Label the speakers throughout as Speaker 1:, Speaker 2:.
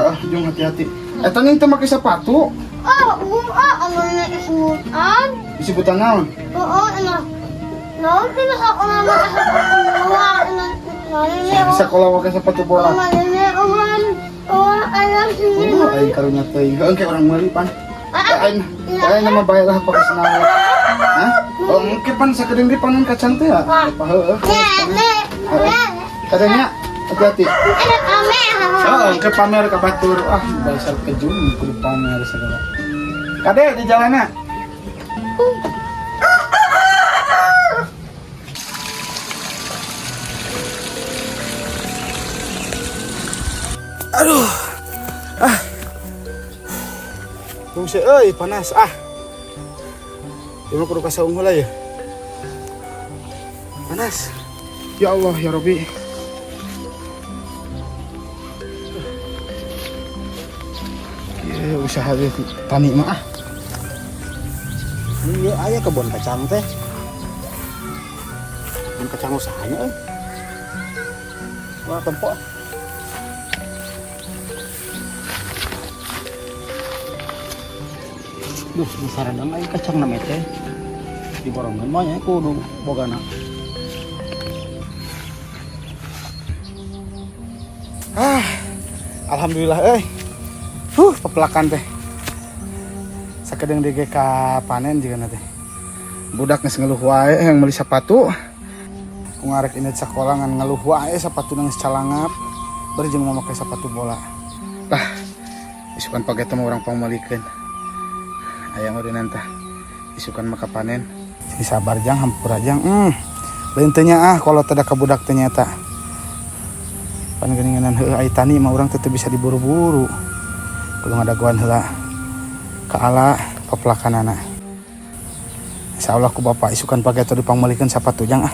Speaker 1: Heeh, jung hati-hati. Eta nih teu make sepatu.
Speaker 2: Oh, ah, amannya isebutan.
Speaker 1: Disebutan naon?
Speaker 2: Oh, enak. Naon sih aku nama bola,
Speaker 1: Sekolah pakai sepatu bola. Oh, aing karunya teuing. Heuh, engke urang meuli pan. Aing, aing nama bae lah pakai sendal. Hah? Oh, engke pan sakedeung di panen kacang teh ya? Apa heueuh. Katanya hati-hati. Oh, engke pamer ka batur. Ah, dasar kejung kudu pamer segala. Kade di jalanna. Aduh. Ah. Tunggu euy, panas ah. Ieu mah kudu ka saung heula ya. Panas. Ya Allah ya Rabbi. Ya, usaha ge tani mah ah.
Speaker 3: Iya, aya kebun kacang teh. Kebun kacang usahanya euy. Wah, tempo. Duh, saradang aya kacang na teh. Diborongkeun mah nya kudu bogana.
Speaker 1: Ah. Alhamdulillah euy. Pepelakan teh. Sakedeung deui ge ka panen juga teh. Budak geus ngeluh wae yang meuli sepatu. Ku ngarek ini sekolah ngan ngeluh wae sepatu geus calangap. Bari jeung mau make sepatu bola. Lah, isukan page teh mah urang pangmeulikeun. Aya meureunnan tah. Isukan mah ka panen. Sing sabar jang hampura jang. Lain teh nya ah kalau teh da ka budak teh nyata. Pan geuningan heueuh ai tani mah urang teh teu bisa diburu-buru. Kudu ngadagoan heula ka ala pepelakanana. Insyaallah ku bapak isukan page teh dipangmeulikeun sapatu jang ah.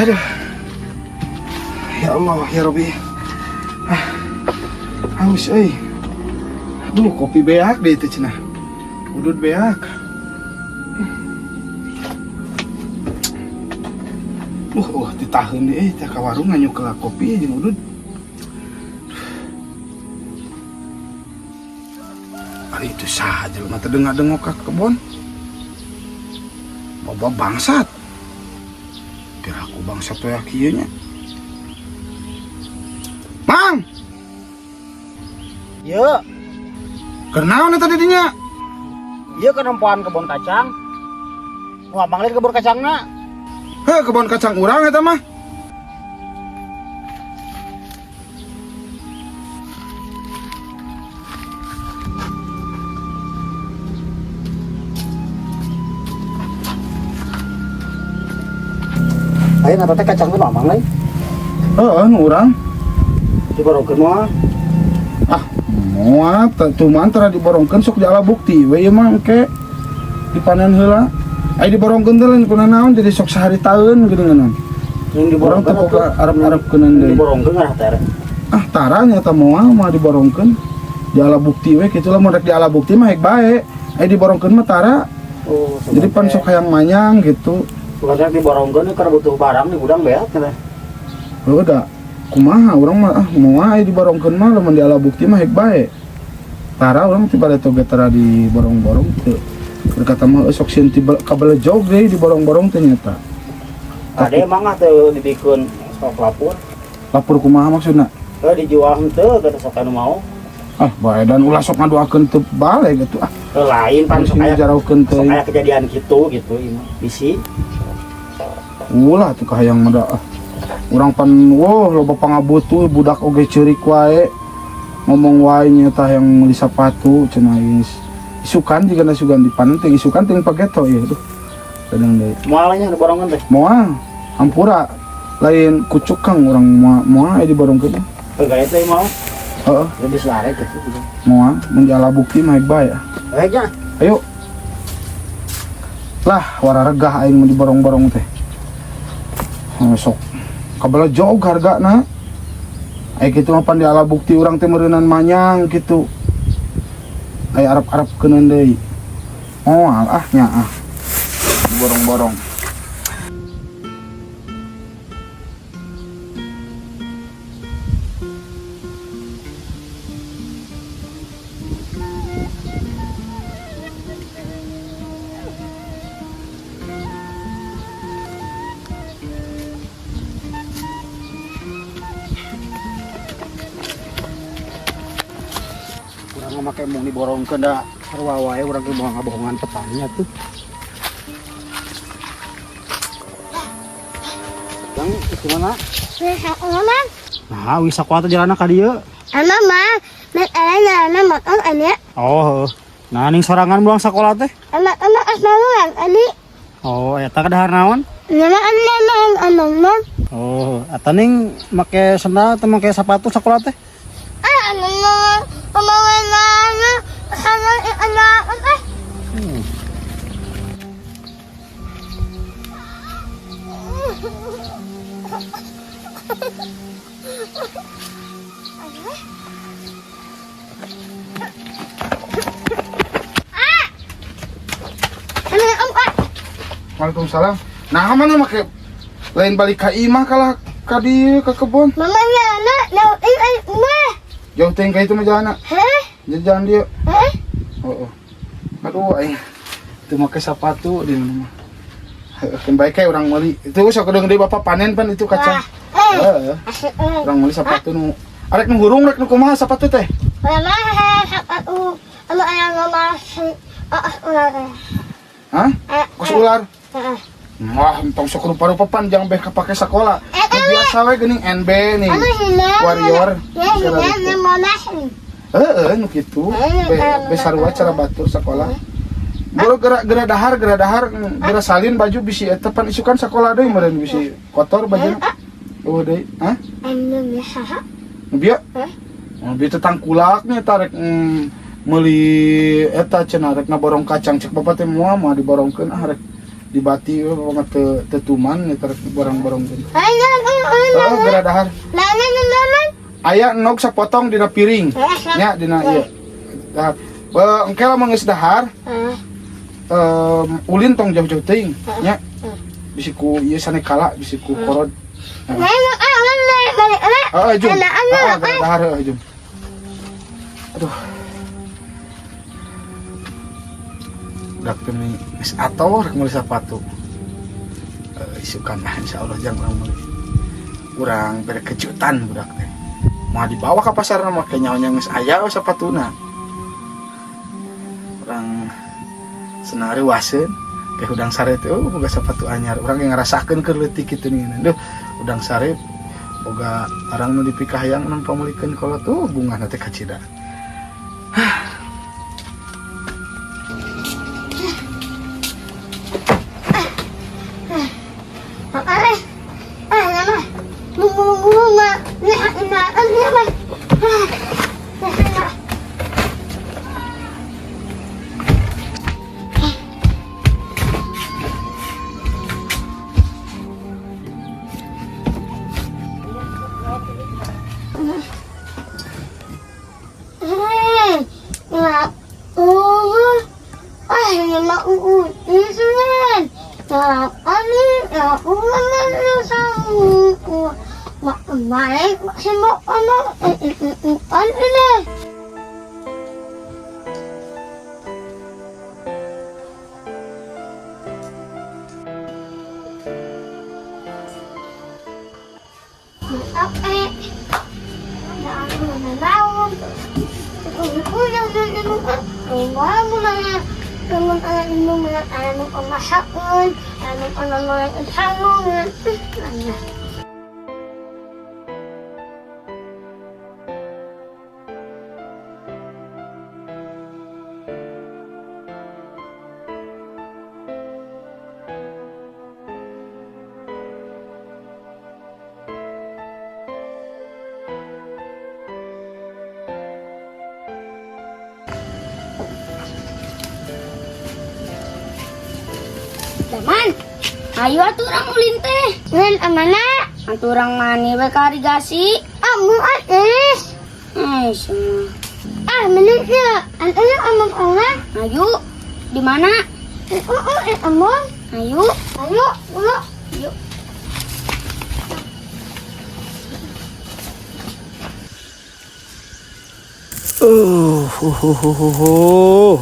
Speaker 1: Aduh. Ya Allah, ya Rabbi. Ah. Haus euy. Aduh, kopi beak deh itu cenah. Udut beak. Ditaheun deui teh ka warung nganyuk lah kopi jeung udut. Ari itu saha jelema teh dengak-dengok ka kebon. Bawa bangsat. Kira aku bangsat we kieu nya. Mang.
Speaker 3: Ye.
Speaker 1: Keur naon eta di dinya?
Speaker 3: Ieu keur nempoan kebon kacang. Nu abang lain kebon kacangna.
Speaker 1: Heuh, kebon kacang urang eta mah.
Speaker 3: Lain eta teh kacang teh nu abang lain.
Speaker 1: Heeh, nu urang.
Speaker 3: Diborongkeun moal.
Speaker 1: Ah, moal tuh mah tara diborongkeun sok diala bukti we ieu mah engke dipanen heula. Ai diborongkeun teh lain kuna naon jadi sok sehari taeun geuningan.
Speaker 3: Yang
Speaker 1: Urang teh
Speaker 3: diborongkeun
Speaker 1: boga arep-arepkeunan deui.
Speaker 3: Diborongkeun ngarah teh.
Speaker 1: Ah, tara nya eta moal mah diborongkeun. Diala bukti we kitu lah mun rek diala bukti mah hek bae. Ai diborongkeun mah tara.
Speaker 3: Oh,
Speaker 1: jadi pan sok hayang manyang gitu.
Speaker 3: Bukan rek diborongkeun keur butuh barang di gudang beak teh.
Speaker 1: Heuh da. Kumaha urang mah ah moal ai diborongkeun mah lamun diala bukti mah hek bae. Tara urang tiba teh oge tara diborong-borong teu. Berkata mah sok sieun ti kabelejog deui diborong-borong teh nyata.
Speaker 3: Ade emang ah teu dibikeun sok lapur.
Speaker 1: Lapur kumaha maksudna?
Speaker 3: Heuh dijual henteu geus sok anu mau.
Speaker 1: Ah, bae dan ulah sok ngadoakeun teu balik gitu ah.
Speaker 3: Heuh lain pan sok aya
Speaker 1: jaraukeun teh.
Speaker 3: Sok aya kejadian kitu gitu ieu mah. Bisi.
Speaker 1: Ulah tuh kahayang mah da ah. Urang pan woh loba pangabutuh budak oge ceurik wae. Ngomong wae nya tah yang meuli sapatu cenah geus. Isukan jiga na sugan dipanen teh isukan teh pageto ieu duh. Kadang deui.
Speaker 3: Moal nya diborongkeun teh.
Speaker 1: Moal. Hampura lain kucukang urang moal moal aya diborongkeun.
Speaker 3: Heuh gae teh moal.
Speaker 1: Heeh.
Speaker 3: Lebih selare gitu.
Speaker 1: Moal mun diala bukti mah hek bae.
Speaker 3: Hek nya.
Speaker 1: Ayo. Lah wararegah aing mun diborong-borong teh. Heuh, sok kabelejog hargana. Kitu mah pan diala bukti urang teh meureunan manyang kitu. Aya arep-arep keuneun deui. Moal ah nya ah. Borong-borong.
Speaker 3: Urang mah make mung diborongkeun da sarua wae urang ge moal ngabohongan petani atuh. Jang, itu mana?
Speaker 2: Sekolah.
Speaker 3: Nah, wis sakola teh jalanna ka dieu.
Speaker 2: Ama mah, mek ana motor ana.
Speaker 3: Oh, heuh. Nah, ning sorangan buang sakola teh.
Speaker 2: Ama ama asmaluan ani.
Speaker 3: Oh, eta kadahar naon?
Speaker 2: Nama ana ana ana.
Speaker 3: Oh, eta ning make sendal atau make sepatu sakola teh?
Speaker 2: Ah, ana ana ana ana ana ana.
Speaker 1: Waalaikumsalam. Nah, mana make lain balik ka imah kalah ka dieu ka kebon.
Speaker 2: Mama ya anak, jauh ini mah.
Speaker 1: Jauh teh ka itu mah jalanna.
Speaker 2: Heh?
Speaker 1: Jalan dia.
Speaker 2: Heh?
Speaker 1: Oh, oh. Aduh aing. Teu make sepatu di mana mah. Heuh, keun bae kae urang meuli. Itu sok kedeung deui bapak panen pan itu kacang. Heeh. Urang meuli sepatu nu arek nu hurung rek nu kumaha sepatu teh?
Speaker 2: Mama sepatu, anu aya mama ular.
Speaker 1: Hah? Kos ular.
Speaker 2: Heeh.
Speaker 1: Wah, entong sok rupa-rupa pan jangan beh kapake sakola. Nu biasa we geuning NB nih.
Speaker 2: Anu hina.
Speaker 1: Warrior.
Speaker 2: Ya hina mama.
Speaker 1: Heeh, nu kitu. Be sarua cara batur sakola. Boro gerak dahar, gerak dahar, gerak salin baju bisi eta pan isukan sakola deui meureun bisi kotor baju. Eueuh deui. Hah?
Speaker 2: Anu ya.
Speaker 1: Nu bieu?
Speaker 2: Hah?
Speaker 1: Nu bieu teh tangkulak nya eta rek meuli eta cenah rek ngaborong kacang cek bapak teh moal moal diborongkeun ah rek dibati we bapak mah teu tuman eta rek diborong-borongkeun.
Speaker 2: Ayo, ayo, ayo.
Speaker 1: Heeh, gerak dahar.
Speaker 2: Mana mana?
Speaker 1: Aya endog sapotong dina piring. Nya dina ieu. Dahar. Engke lamun geus dahar, ulin tong jauh-jauh teuing nya. Bisi ku ieu sanekala, bisi ku korod. Heeh, jum. Heeh, gerak dahar heuh jum. Aduh. Budak teh meni geus atoh rek meuli sapatu. Isukan lah insyaallah jang urang meuli. Urang bere kejutan budak teh. Moal dibawa ka pasar mah make nyaho geus aya we sapatuna. Urang senang reuaseun teh hudang sare teh oh boga sapatu anyar. Urang ge ngarasakeun keur leutik kitu nih. Duh, hudang sare boga arang nu dipikahayang nu pamulikeun kolot tuh bungahna teh kacida.
Speaker 2: Teman, ayo atuh urang ulin teh. Ulin amana? Atuh urang mani we ka irigasi. Amu atis.
Speaker 4: Semua.
Speaker 2: Ah, menitnya. Ayo among orang.
Speaker 4: Ayo. Di mana?
Speaker 2: Among.
Speaker 4: Ayo.
Speaker 2: Ayo, ayo.
Speaker 4: Yuk.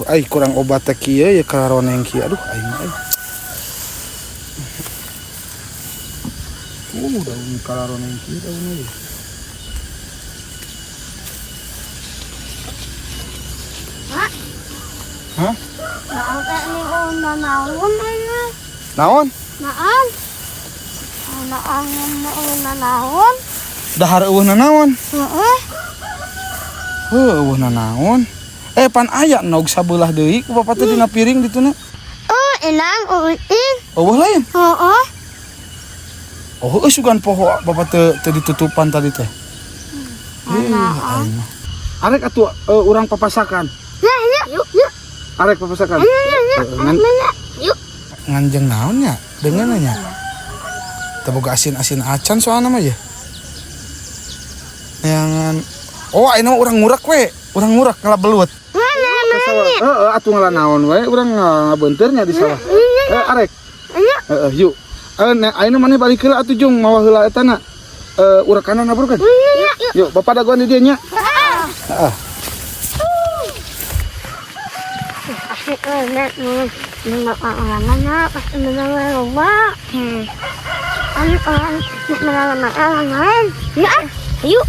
Speaker 1: Ai kurang obat teh kieu ya karoneng kieu. Aduh, aing mah euy. Daun kararoneng kieu daunna ieu.
Speaker 2: Pak.
Speaker 1: Hah?
Speaker 2: Naon teh ni naon ayeuna?
Speaker 1: Naon?
Speaker 2: Naon? Naon naon?
Speaker 1: Dahar eueuh naon?
Speaker 2: Heeh.
Speaker 1: Heuh, eueuh naon? Pan aya nog sabelah deui ku bapak teh dina piring dituna.
Speaker 2: Oh, enang eueuh.
Speaker 1: Eueuh lain?
Speaker 2: Heeh.
Speaker 1: Oh, heueuh sugan poho bapak teh teu ditutupan tadi teh. Aing mah. Arek atuh urang papasakan.
Speaker 2: Nah, yuk, yuk.
Speaker 1: Arek papasakan.
Speaker 2: Yuk.
Speaker 1: Nganjeng naon nya? Dengeun nya. Teu boga asin-asin acan soalna mah ya. Neangan. Oh, ayeuna mah urang ngurak we. Urang ngurak ngala belut. Heeh, atuh ngala naon we, urang ngabeunteur nya di sawah. Arek. Heeh, yuk. Ayeuna maneh balik heula atuh Jung, mawa heula eta na. Urakanan abrukan. Yuk, bapak dagoan di dieu nya. Heeh.
Speaker 2: Asik enak nih, pasti menang lomba. Ayo menang lain.
Speaker 4: Ya, yuk.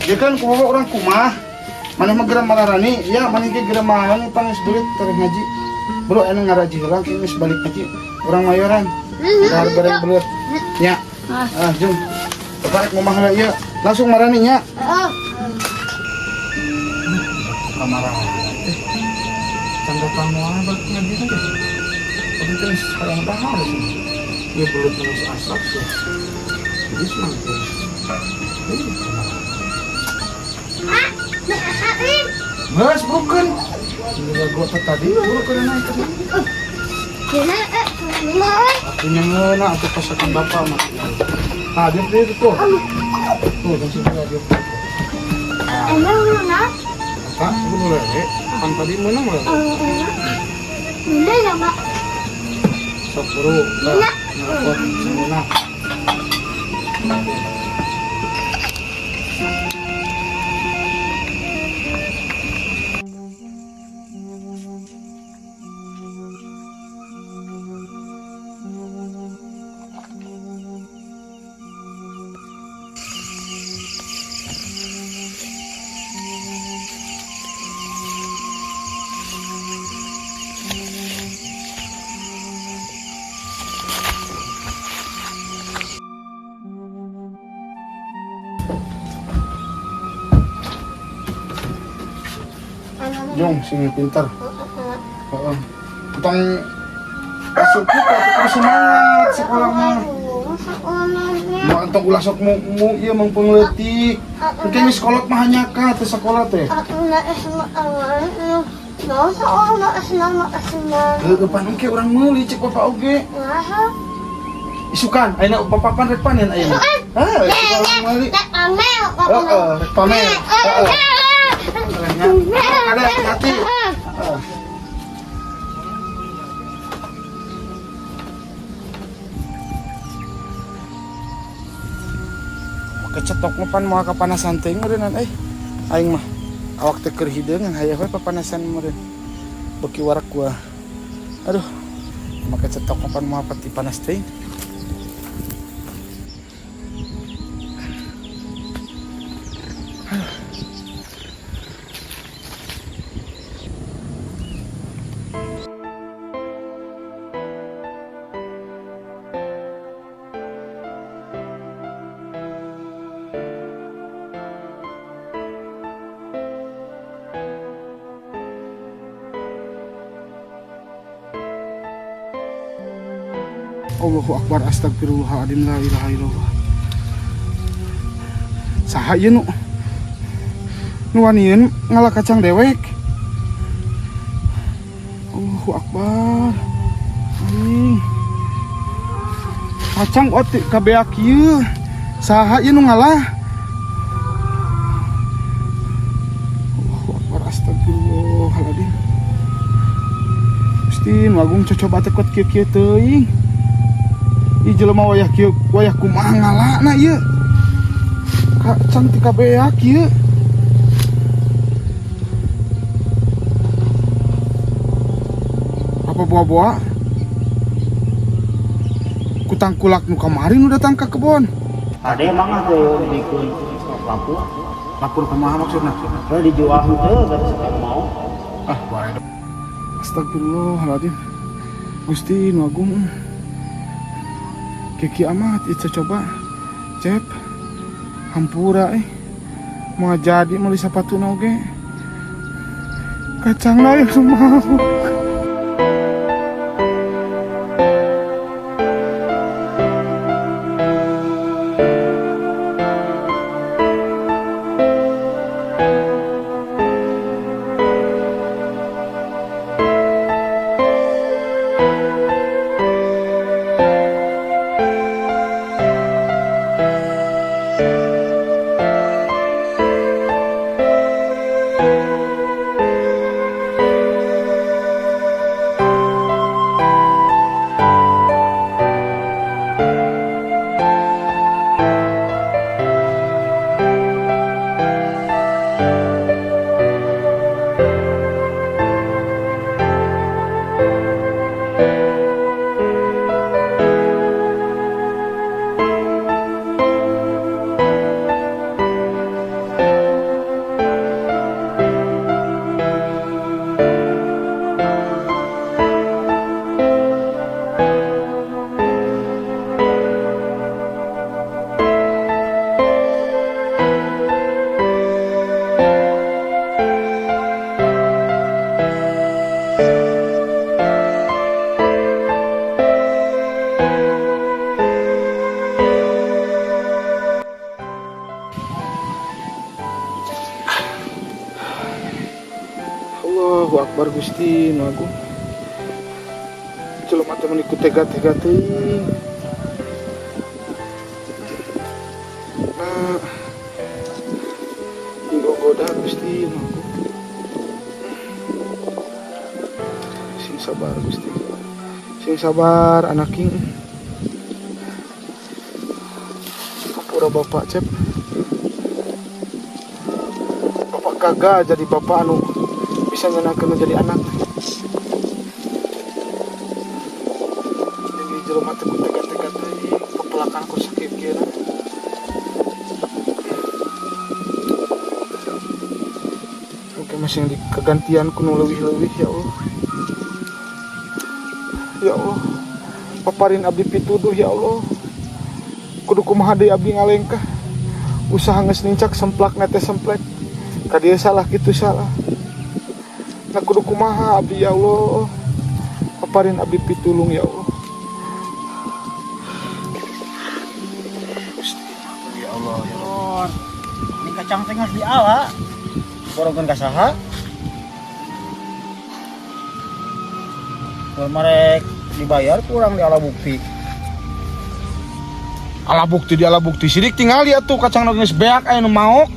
Speaker 1: Ya kan kumaha orang kumah. Maneh mah geura mararani, ya maneh ge geura mararani pangis belit tareh ngaji. Bro anu ngaraji heula geus balik ngaji. Urang mayoran. Dahar bareng belut. Nya. Ah, jung. Bapak rek ngomah heula ieu. Langsung marani nya.
Speaker 2: Heeh.
Speaker 1: Kamarana teh. Can datang moal balik ngaji teh. Tapi teh geus hayang dahar sih. Ieu belut geus asap sih. Jadi senang teh. Mas bukan. Gila gua tadi bukan naik. Aku nyengeuna atuh pasakan bapak mah. Ah, dia dia tuh. Tuh, langsung dia.
Speaker 2: Emang mana?
Speaker 1: Pak, aku boleh. Pan tadi menang lah.
Speaker 2: Mana ya, Pak?
Speaker 1: Sok buru. Nah, nah, Jong, sing pintar. Heeh. Tentang masuk kita kudu semangat sekolah mah. Mau entong ulah sok mu ieu mah pengleutik. Engke geus kolot mah hanyaka teh sekolah teh. Heueuh pan engke urang meuli cek bapak oge. Isukan, ayeuna bapak pan rek panen ayeuna. Hah, isukan urang meuli. Heeh, rek pamer. Heeh. Ada hati. Kecetok mah pan moal kapanasan teuing meureunnan euy. Aing mah awak teh keur hideungan hayang we papanasan meureun. Beuki warak gua. Aduh. Make cetok mah pan moal pati panas teuing. Allahu akbar, astagfirullahaladzim, la ilaha illallah. Saha ieu nu wanian ngala kacang dewek? Allahu akbar. Anjing. Kacang oti kabeak ieu. Saha ieu nu ngalah? Allahu akbar, astagfirullahaladzim. Gusti nu agung, cocoba teh kuat kieu-kieu teuing. Ih, jelema wayah kieu wayah kumaha ngalana ieu? Kacang ti kabeak ieu. Apa boa-boa? Kutang kulak nu kamari nu datang ke kebon.
Speaker 3: Ada emang ah tuh bikin lapur.
Speaker 1: Lapor kumaha maksudna?
Speaker 3: Kalau dijual henteu kata siapa mau.
Speaker 1: Ah, bae. Astagfirullahaladzim. Gusti nu agung. Kiki amat itu coba. Cep. Hampura eh. Mau jadi meuli sapatu oge. Kacangna yang mau. Allahu akbar, Gusti nu agung. Jelema teh meuni ku tega-tega teuing. Nah, digogoda Gusti nu agung. Sing sabar, Gusti. Sing sabar, anak king. Hampura Bapak, Cep. Bapak gagal jadi bapak anu bisa nyenangkeun jadi anak. Jadi jelema teh ku tega-tega teuing, pepelakan ku sakieu-kieu. Oke, masih di kegantian ku nu leuwih-leuwih, ya Allah. Ya Allah. Paparin abdi pituduh, ya Allah. Kudu kumaha deui abdi ngalengkah. Usaha geus nincak semplak teh semplek. Ka dieu salah, kitu salah. Nah, kudu kumaha abdi, ya Allah. Paparin abdi pitulung, ya Allah. Gusti,
Speaker 3: Ya Allah, ya Allah. Ini kacang teh geus diala. Borongkeun ka saha? Mun marek dibayar kurang diala bukti.
Speaker 1: Ala bukti, di ala bukti sidik tinggal atuh kacang geus beak aya nu maok.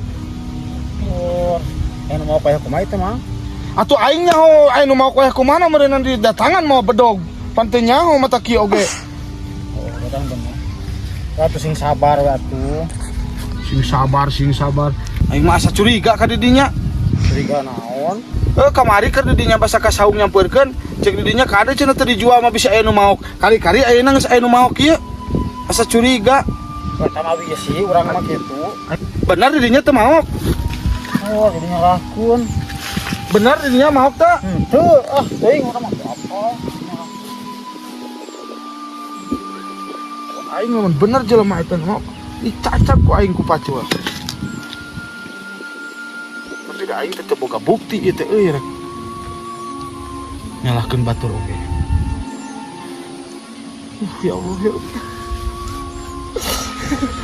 Speaker 3: Oh, anu mau payah kumaha itu mah?
Speaker 1: Atuh aing nyaho aya nu maok wayah kumaha meureunna didatangan mau bedog. Pan teu nyaho mata kieu oge.
Speaker 3: Oh, datang bener. Atuh sing sabar we atuh.
Speaker 1: Sing sabar, sing sabar. Aing mah asa curiga ka didinya.
Speaker 3: Curiga naon?
Speaker 1: Eh, kamari keur didinya basa ka saung nyampeurkeun, cek didinya kade cenah teu dijual mah bisa aya nu maok. Kali-kali ayeuna geus aya nu maok ieu. Asa curiga.
Speaker 3: Pertama wieu sih urang mah kitu.
Speaker 1: Bener didinya teu maok.
Speaker 3: Oh, jadi nyalahkeun.
Speaker 1: Bener didinya maok teu?
Speaker 3: Henteu, ah teuing urang mah teu apa.
Speaker 1: Aing lamun bener jelema eta maok, dicacap ku aing ku pacul. Tapi da aing teh teu boga bukti ieu teh euy rek nyalahkeun batur oge. Ya Allah, ya Allah.